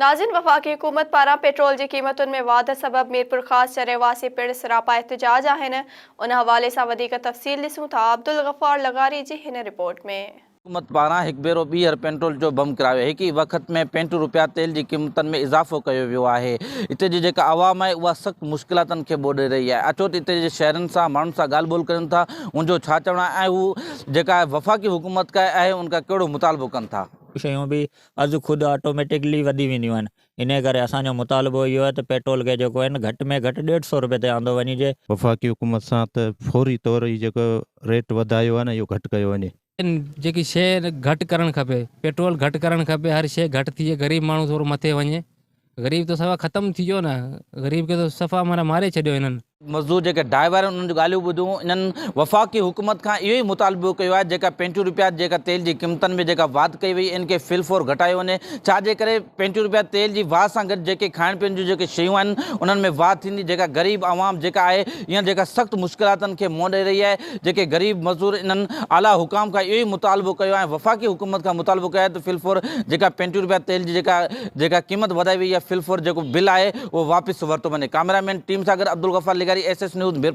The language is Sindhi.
ناظرين وفاقي حڪومت پاران پيٽرول جي قيمتن ۾ واڌ سبب ميرپورخاص جا رهواسي پڻ سراپا احتجاج آهن ان حوالي سان وڌيڪ تفصيل ڏسون ٿا عبدالغفار لغاري جي هن رپورٽ ۾. حڪومت پاران هڪ ڀيرو ٻيهر پينٽرول جو بم ڪرايو هڪ ئي وقت ۾ پينٽ روپيا تيل جي قيمتن ۾ اضافو ڪيو ويو آهي اتي جي جيڪا عوام آهي اها سخت مشڪلاتن کي ٻوڏي رهي آهي اچو ته اتي جي شهرين سان ماڻهن سان ڳالهه ٻولهه ڪريون ٿا ان جو ڇا چوڻ آهي ۽ هو جيڪا وفاقي حڪومت کان آهي ان کان ڪهڙو مطالبو ڪن ٿا. شيون به از خود آٽوميٽڪلي وڌي وينديون آهن انهي ڪري اسان جو مطالبو اهو آهي ته پيٽرول کي جيڪو آهي نه گهٽ ۾ گهٽ ڏيڍ سئو روپئي تي آندو وڃجي. وفاقي حڪومت سان ته فوري طور هي جيڪو ريٽ وڌايو آهي نه اهو گهٽ ڪيو وڃي. جيڪي شيء گهٽ ڪرڻ کپي پيٽرول گهٽ ڪرڻ کپي هر شيء گهٽ ٿئي غريب ماڻهو ٿورو مٿي وڃي غريب ته صفا ختم ٿي ويو نه غريب کي ته صفا معنيٰ ماري ڇڏيو هنن. مزدور جيڪي ڊرائيور آهن انهن جون ڳالهيون ٻڌيون انهن وفاقي حڪومت کان اهو ئي مطالبو ڪيو آهي جيڪا پينٽيون روپيا جيڪا تيل جي قيمتن ۾ جيڪا واڌ ڪئي وئي ان کي في الفور گهٽايو وڃي ڇا جي ڪري پينٽيون روپيا تيل جي واڌ سان گڏ جيڪي کائڻ پيئڻ جون جيڪي شيون آهن انهن ۾ واڌ ٿيندي جيڪا غريب عوام جيڪا آهي هينئر جيڪا سخت مشڪلاتن کي منهن ڏئي رهي آهي جيڪي غريب مزدور انهن اعليٰ حڪام کان اهو ئي مطالبو ڪيو آهي ۽ وفاقي حڪومت کان مطالبو ڪيو آهي ته في الفور جيڪا پينٽيون روپيا تيل جي جيڪا جيڪا قيمت وڌائي وئي آهي في الفور جيڪو بل آهي اهو واپس ورتو وڃي ڪئميرا مين ٽيم سان گڏ عبدالغفار لغاري ايس ايس نيوز ميرپور.